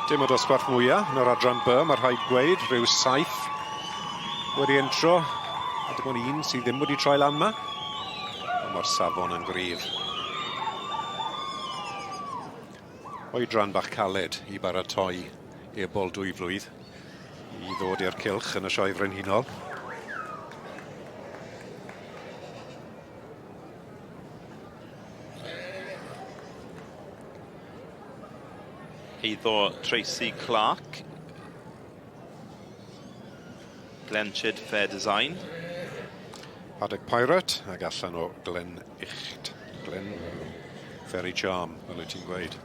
Dim y dosbarth mwyaf yn yr adran B, mae rhaid gweud, rhyw saith wedi entro, a dim ond un sydd ddim wedi troi lan yma. Ond mae'r safon yn gryf. Oedran bach caled i baratoi ebol dwyflwydd i ddod i'r cylch yn y Sioe Frenhinol. Eiddo Tracy Clark. Glenchid Fair Design. Paddock Pirate ag allan o Glen Icht. Glen Ferry Charm, fel wyt ti'n gweud.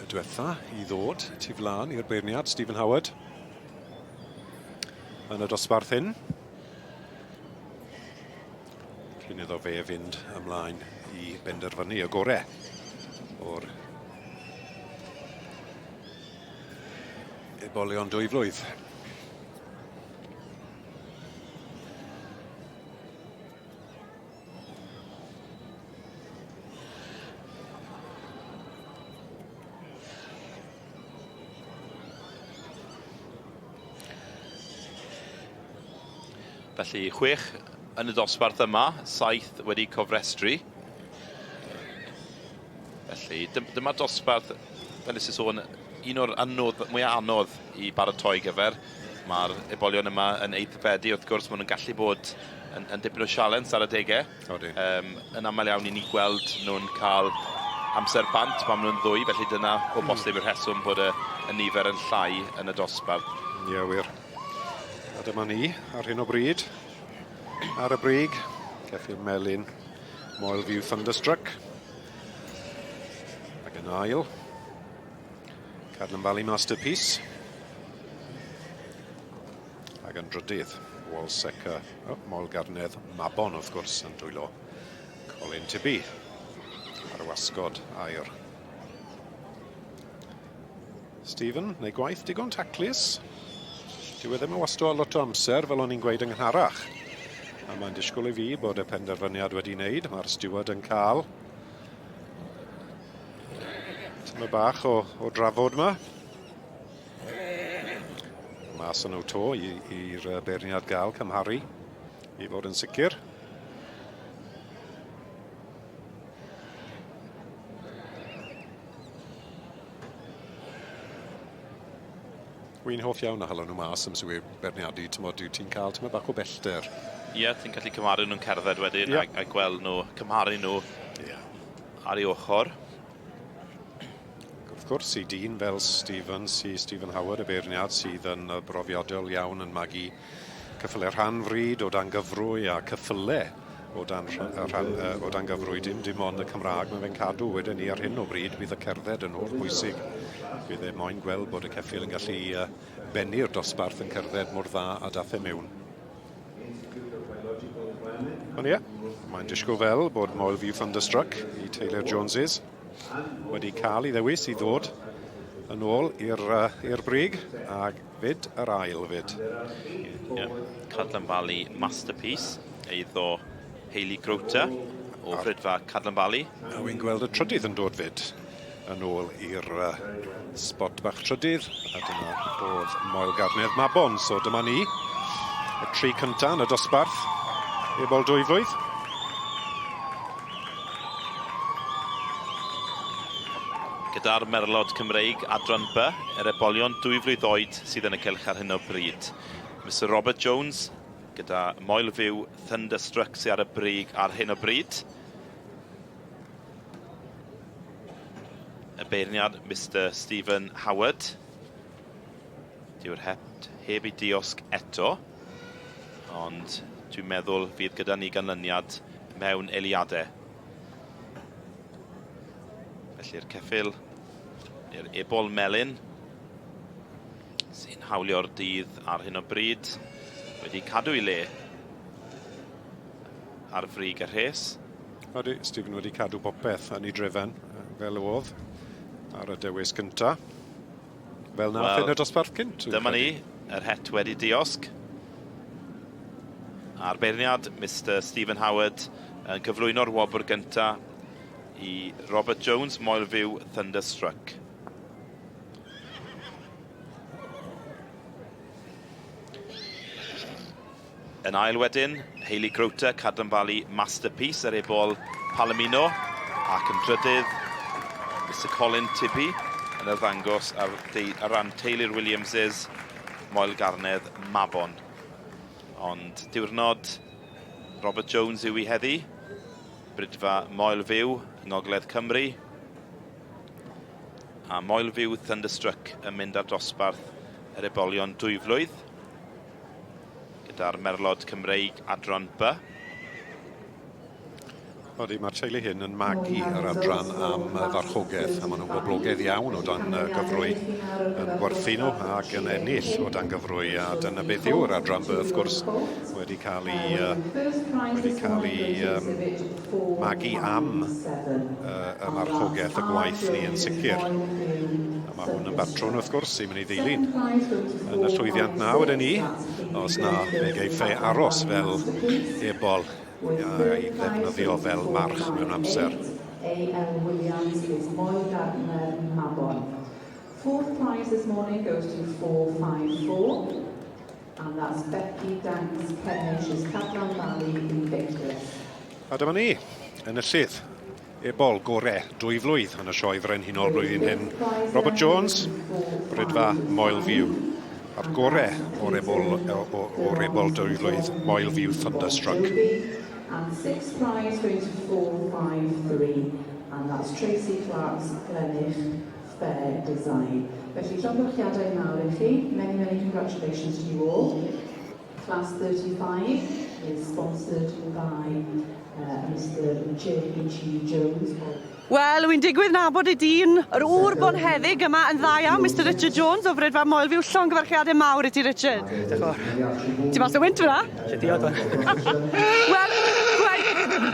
Y diwetha i ddod tu flaen i'r beirniad Stephen Howard yn y dosbarth hyn. Cyn iddo fe fynd ymlaen i benderfynu y gore o'r ebolion dwyflwydd. Felly chwech yn y dosbarth yma, saith wedi cofrestru. Felly dyma'r dosbarth, fel nes i sôn, un o'r anodd, mwyaf anodd i baratoi gyfer. Mae'r ebolion yma yn aeddfedu, wrth gwrs, maen nhw'n gallu bod yn, yn dipyn o sialens ar adegau. Odi. Um, yn aml iawn i ni gweld nhw'n cael amser bant pan maen nhw'n ddwy, felly dyna o hmm. bosib y rheswm bod y, y nifer yn llai yn y dosbarth. Ie, yeah, wir. A dyma ni ar hyn o bryd, ar y brig, ceffyl melyn, Moel View Thunderstruck. Ac yn ail, Cadlan Valley Masterpiece. Ac yn drydydd, Walseca, oh, Moel Garnedd, Mabon wrth gwrs yn dwylo Colin Tibby ar y wasgod aur. Stephen, neu gwaith digon taclus. Dyw e ddim yn wastad a lot o amser, fel o'n i'n gweud yn gynharach. A mae'n disgwyl i fi bod y penderfyniad wedi wneud. Mae'r steward yn cael tyma bach o, o drafod yma. Mas yn nhw to i'r beirniad gael cymharu i fod yn sicr. Wy'n hoff iawn o hala nhw mas amser wir beirniadu, t'mod, ti'n cael tymed bach o bellter. Ie, yeah, ti'n gallu cymharu nhw'n cerdded wedyn yeah. a, a gweld nhw, cymharu nhw yeah. ar ei ochr. Wrth gwrs, i dyn fel Stephen, si Stephen Howard, y beirniad sydd yn brofiadol iawn yn magu Cyffyle rhan fryd o dan gyfrwy a cyffyle o dan, rhan, o dan gyfrwy, dim dim ond y Cymraeg mae fe'n cadw. Wedyn ni ar hyn o bryd bydd y cerdded yn holl bwysig. Bydd e moyn gweld bod y ceffyl yn gallu bennu'r dosbarth yn cerdded mor dda a dath e mewn. Ond ie, mae'n disgwyl fel bod Moel View Thunderstruck i Taylor Joneses wedi cael ei ddewis i ddod yn ôl i'r uh, brig ac Fyd yr ail fyd. Ie. Cadlan Valley Masterpiece, eiddo Hayley Groter o Ffrydfa Cadlan Valley. A wy'n gweld y trydydd yn dod fyd yn ôl i'r uh, spot bach trydydd, a dyna oedd Moel Garnedd Mabon. So dyma ni, y tri cyntaf yn y dosbarth, ebol dwyflwydd. Gyda'r Merlod Cymreig Adran B, yr ebolion dwyflwydd oed sydd yn y cylch ar hyn o bryd. Mister Robert Jones gyda Moel Fyw Thunderstruck sydd ar y brig ar hyn o bryd. Y beirniad Mister Stephen Howard. Dyw'r het heb ei diosg eto, ond dwi'n meddwl fydd gyda ni ganlyniad mewn eiliadau. Felly'r ceffyl, neu'r ebol melyn, sy'n hawlio'r dydd ar hyn o bryd, wedi cadw ei le ar frig y rhes. Odi, Stephen wedi cadw popeth yn ei drefen, fel oedd ar y dewis cynta. Fel nath well, yn y dosbarth cynt. Dyma ni. Yr het wedi diosg. A'r beirniad, Mister Stephen Howard, yn cyflwyno'r wobr gynta i Robert Jones, Moelfyw Thunderstruck. Yn ail wedyn, Hayley Groter, Cadlan Valley Masterpiece ar ebol Palomino, ac yn drydydd, Mister Colin Tibby yn arddangos ar, ar ran teulu'r Williamses, Moel Garnedd, Mabon. Ond diwrnod Robert Jones yw i heddi, Bridfa Moel Fyw yng Ngogledd Cymru, a Moel Fyw Thunderstruck yn mynd ar dosbarth yr ebolion dwyflwydd gyda'r Merlod Cymreig Adran B. Odi, mae'r teulu hyn yn magu yr adran am farchogaeth, a maen nhw'n boblogaidd iawn o dan gyfrwy yn gwerthu nhw ac yn ennill o dan gyfrwy, a dyna beth yw'r adran B, wrth gwrs, wedi cael ei, wedi cael ei um, magu am y marchogaeth, y gwaith ni yn sicr. A mae hwn yn batrwn, wrth gwrs, sy'n mynd i ddilyn yn y llwyddiant na wedyn ni, os na fe geiff ei aros fel ebol a'i ddefnyddio fel march mewn amser. A.L. Williams is Moel Gardner Mabon. Fourth prize this morning goes to 454, and that's Becky Danks Kennish is Cadlan Valley Invictus. A dyma ni, enillydd ebol gore dwy flwydd yn y sioe frenhinol blwyddyn hyn. Robert Jones, Brydfa Moelfyw. A'r gore o'r ebol, o'r ebol dwy flwydd, Moelfyw Thunderstruck. And sixth prize going to 453, and that's Tracy Clark's Glenich Fair Design. Felly, llongyfarchiadau mawr i chi. Many, many congratulations to you all. Class 35 is sponsored by Mr J.G. Jones of Wel, wy'n digwydd nabod y dyn, yr ŵr bonheddig yma yn dda iawn, Mr Richard Jones o Fridfa Moelfyw. Llongyfarchiadau mawr i ti, Richard. Diolch yn fawr. Ti mas o wynt fyna? Eisiau diod o'n. Wel,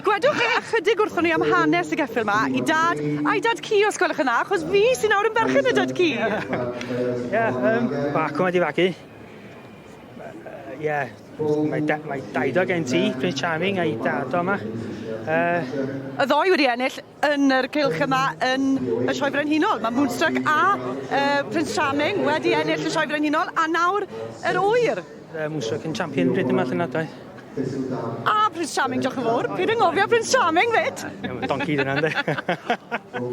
gwedwch ychydig wrthon ni am hanes y geffyl yma, i dad, a'i dad cu os gwelwch yn dda, achos fi sy'n nawr yn berchen y dad cu. Ie, bacwn wedi fagu. Ie, mae, da, mae daido gen ti, Prince Charming, a'i dad o yma. Y ddoi wedi ennill yn yr cylch yma yn y Sioe Frenhinol. Mae Moonstruck a Prince Charming wedi ennill y Sioe Frenhinol, a nawr yr ŵyr. Moonstruck yn champion bryd yma llynedd, doedd. A Prince Charming, diolch yn fawr. Paid anghofio Prince Charming fyd. Donkey dyna, ynddi?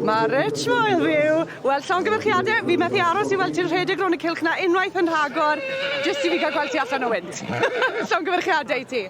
Mae Rich Moelfyw. Wel, llongyfarchiadau, fi methu aros i weld ti'n rhedeg rownd y cylch na unwaith yn rhagor, jyst i fi gael gweld ti allan o wynt. Llongyfarchiadau i ti.